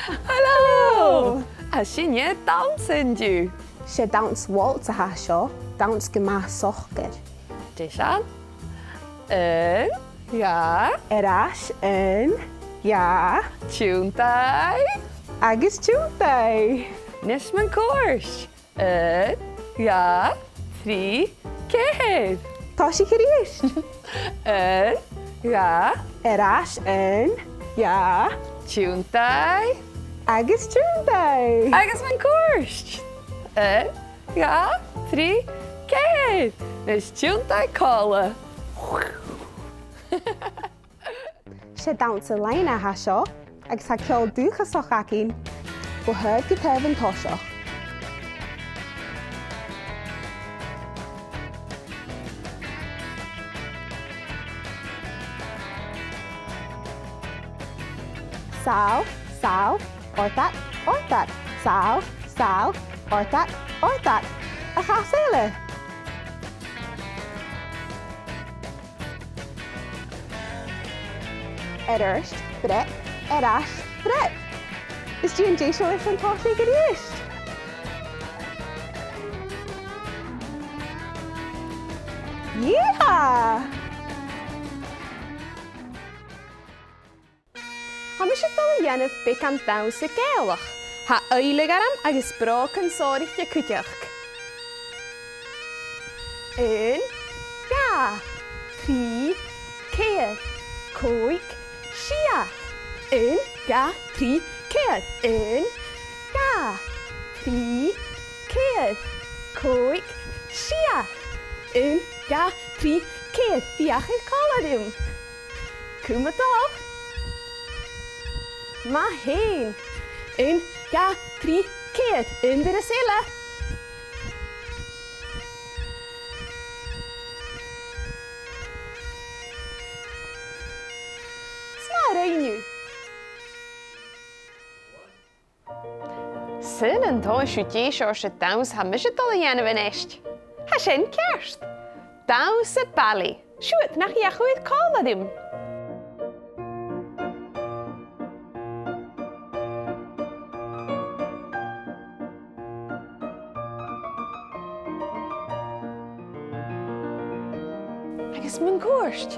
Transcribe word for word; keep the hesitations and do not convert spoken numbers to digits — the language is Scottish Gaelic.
Halò! Tha sinne a' dannsa an-diugh. 'S e dannsa waltz a tha seo, dannsa gu math socair. Deiseil? Aon, dhà. Air ais, aon, dhà. Tionndaidh. Agus tionndaidh. A-nis mun cuairt. Aon, dhà, trì, ceithir. Tòisich a-rithist. Aon, dhà. Air ais, aon, dhà. Tionndaidh. Agus tionndaidh. Agus mun cuairt. Aon, dhà, trì, ceithir. A-nis tionndaidh còmhla. 'S e dannsa loidhne a tha seo, agus tha ceòl dùthchasach againn bho thaobh gu taobh an toiseach. Sàbhail, sàbhail, òrdag, òrdag, sàbhail, sàbhail, òrdag, òrdag. A chas eile. Air adhart, breab, air ais, breab. Is dòcha gun dèan sibh an toiseach a-rithist. Yeehaw! Tha mise a' dol a dhèanamh beagan dannsa Gàidhealach. Tha uile ghairm agus brògan sònraichte cuideachd. Aon, dhà, trì, ceithir, còig, sia. Aon, dhà, trì, ceithir. Aon, dhà, trì, ceithir, còig, sia. Aon, dhà, trì, ceithir. Feuchaibh còmhla rium. Cùm a' dol. Math fhèin. Aon, dhà, trì, ceithir. Aon turas eile. 'S math a rinn thu. Sin an tomhas seo deiseil airson an dannsa tha mise a' dol a dhèanamh a-nis. Tha sin ceart. Dannsa balaidh. Siuthad, nach fheuch thu còmhla rium? Agus mun cuairt.